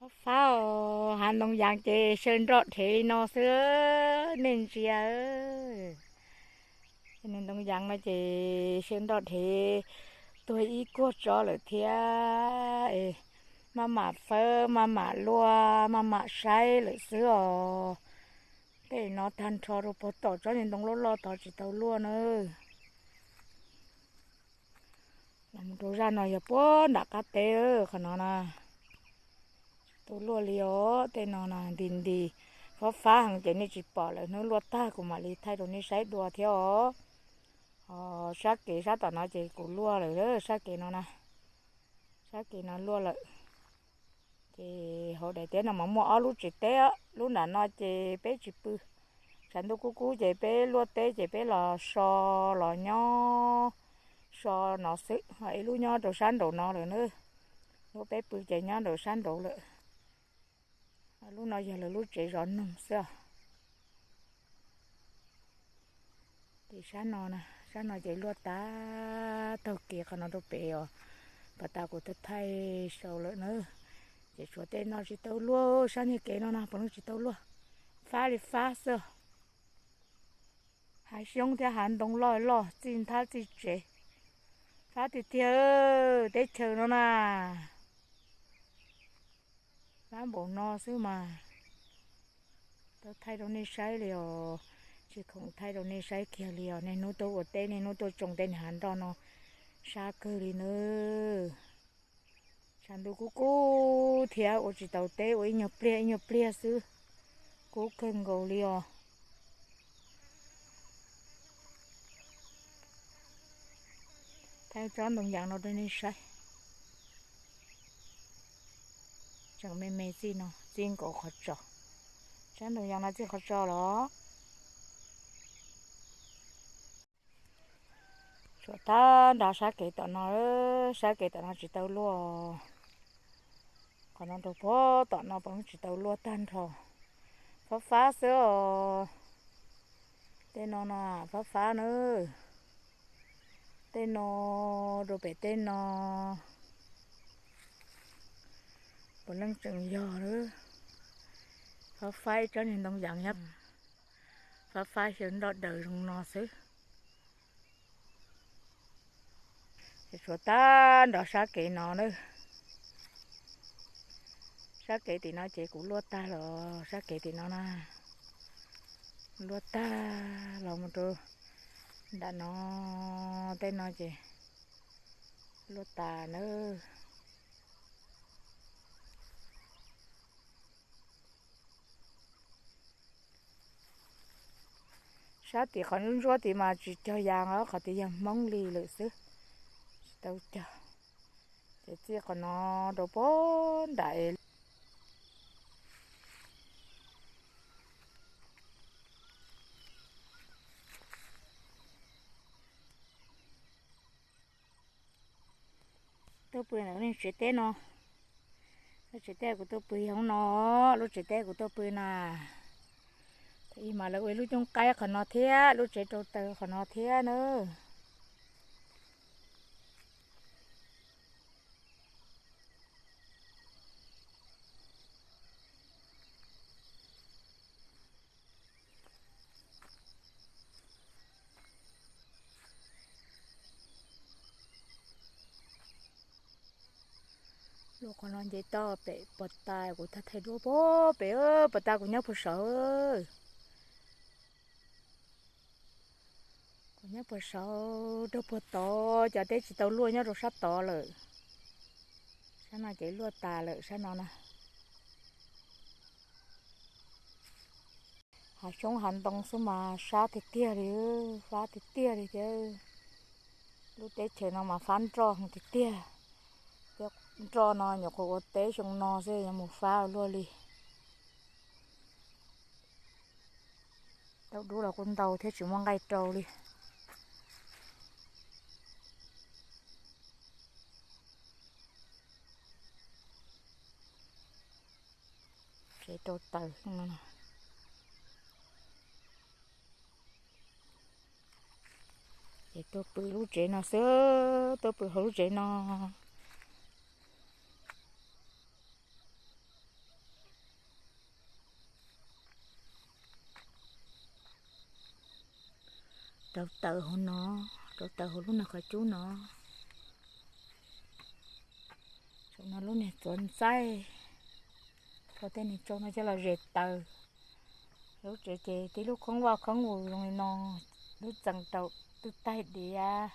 Fab fab os, hav ntoo yas ces saw nroj dhev li no xwb, nej ntsia. Ntoo yas no ces saw nroj dhev tuag ib kuag tso lawm thiab. Maj mam fawb, maj mam luaj, maj mam saib lawm xwb os. Tej no tag nrho rau puag tom tsob niag ntoo loj loj tod tsis tau luaj na. Los mus rau zaj no yog puag nram qab teb, qhov no na. Tsis tau luaj li os, tej no na nti nti, fab fab heev ces nej tsis pom lawm, hnub luaj tag kuv mam li thaij rau nej saib dua thiab os. Sab kev sab tom no ces kuv luaj lawm, sab kev no na, sab kev no luaj lawm. Ces hauv daim teb no mas muaj ob lub tsev teb, lub nram no ces peb tsis pw, tshav ntuj kub kub ces peb luaj teb ces peb los so, los nyob so no xwb, ho ib lub nyob rau sab nraum no lawm na. Lub peb pw ces nyob rau sab nraud lawm. Lub no yog lawv lub tsev zov noog xwb os. Ces sab no, sab no ces luaj tas taug kev qhov no rau pem os, pas tas kuv tau thaij sau lawm na. Ces tshuav tej no tsis tau luaj, sab niag kev no no puav leej tsis tau luaj, fab li fab xwb. Hav xyoob thiab hav ntoo loj loj txij nthab txij tsev, fab tiag tiag teb chaws no na. Fab npaum no xwb mas tau thaij rau nej saib li os, tsis khoom thaij rau nej saib kiag li os. Niaj hnub tuaj ua teb, niaj hnub tuaj tsoo tej niag hav nroj no, sab kawg li nawb. Tshav ntuj kub kub thiab ua tsis tau teb, ua ib nyuag pliag ib nyuag pliag xwb, kub kawg nkaus li os. Thaij tsob ntoo yas no rau nej saib. Tseem me me txij no, txij nkaus qhov tso. Tsob ntoo yas no txij qhov tso los. Tshuav tag nrho sab kev tom no, sab kev tom no tsis tau luaj. Qhov no rau puag tom no puav leej tsis tau luaj tag nrho. Fab fab xwb os. Tej no no fab fab na. Tej no rau pem tej no puav leej tseem yog lawm. Fab fab ib tsob niag ntoo yas nyob, fab fab xyaw nroj daws zoo no xwb. Ces tshuav tag nrho sab kev no na. Sab kev tim no ces kuv luaj tag los, sab kev tim no na, luaj tag los mus rau nram no, tej no ces luaj tas nawb. Sab tim qhov ntsuab tid mas tsis cog yas, qhov tid yog Hmoob li lawm xwb, tsis tau cog. Ces txij qhov no rau puag nram tuaj pw ntawm lub tsev teb no. Lub tsev teb kuv tuaj pw yog no, lub tsev teb kuv tuaj pw na. Ib mas lawv ua ib lub cooj qaib qhov no thiab, lub tsev rau taws qhov no thiab na. Lub qhov no nce toj pem puag ta, kuv thaij thaij duab puag pem, puag ta kuv nyob puag saud. Kuv nyob puag saud rau puag tod, cov teb tsis tau luaj nyob rau sab tod lawm. Sab no ces luaj tas lawm sab no na. Hav xyoob hav ntoo xwb mas sab tiag tiag li, fab tiag tiag li thiab. Lub teb chaws no mas fab nroj tiag tiag. Thiab nroj no nyuam qhuav ua teb xyoo no xwb yuav mus fab ua luaj li. Tau dub los kuj ntau thiab tsis muaj nqaij rau li. Tsev rau taws no. Ces tuaj pw lub tsev no xwb, tuaj pw hauv lub tsev no. Rauv taws hauv no, rauv taws hauv lub no qhov cub no. Saum no lub niag txuas ntxaib, thauj tej niag tsau no coj los zes taws. Lub tsev ces tib lub khoob vaj khoob vus zoo li no, lub txee rau twb taig diav.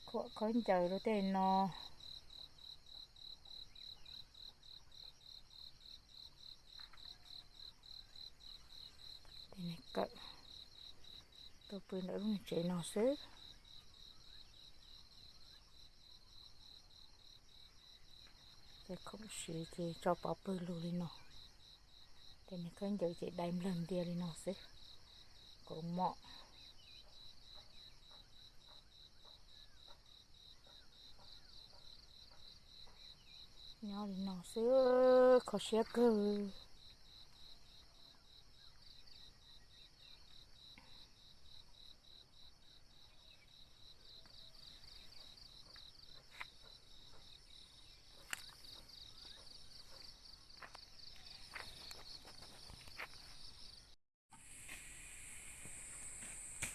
Khuam khaub ncaws rau tej no. Kawm tuaj pw ntawm lub niag tsev no xwb. Ces khoom siav ces tso pov pawg lug li no. Ces niag khaub ncaws ces dai nplawg ntias li no xwb. Kaus mom. Nyob li no xwb kho siab kawg.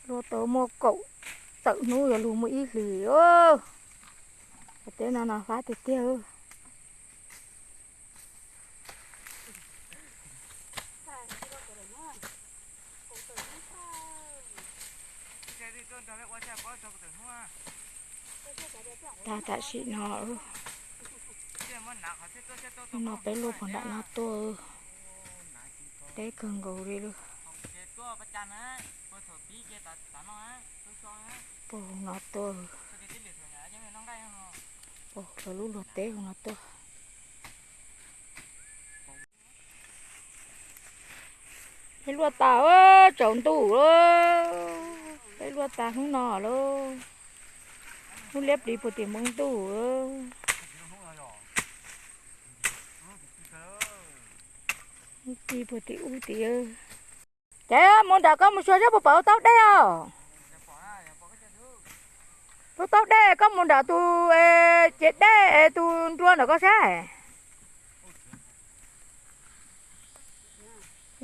Luaj tau muaj kaum tawm hnub yuav luag muaj ib hlis. Ua teb no no fab tiag tiag. Tag tam sim no, no peb luaj puag nram no tuaj, deb kawg nkaus li lawm. Puag hauv no tuaj, puag lawv lub luag teb hauv no tuaj. Peb luaj tas tsaus ntuj, peb luaj tas hnub no lauj. Hnub liab pliv puag tim npoo ntuj. Hnub ci puag tim ub tim. Ces mus nram koj mus xyuas saib puas pom taub dej os. Lub taub dej koj mus nram tus, ces dej es tus nruas nram koj saib.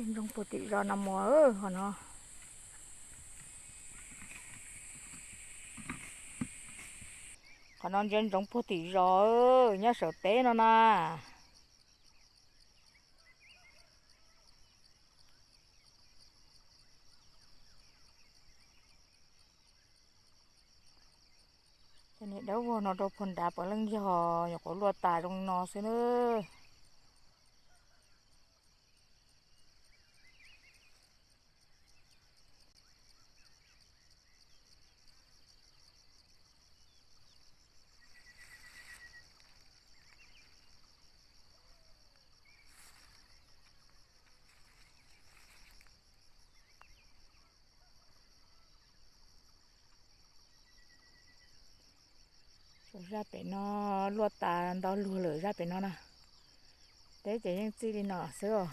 Ntsoov puag tim zos no mus, qhov no. Qhov no ntsia ntsoov puag tim zos, nyob saum teb no na. Cov niag dawb vog no rau puag nrad puav leej yog nyuam qhuav luaj tas zoo no xwb na. Zaj pem no luaj tas ntau luag lawm zaj pem no na. Teb ces yeej txij li no xwb os.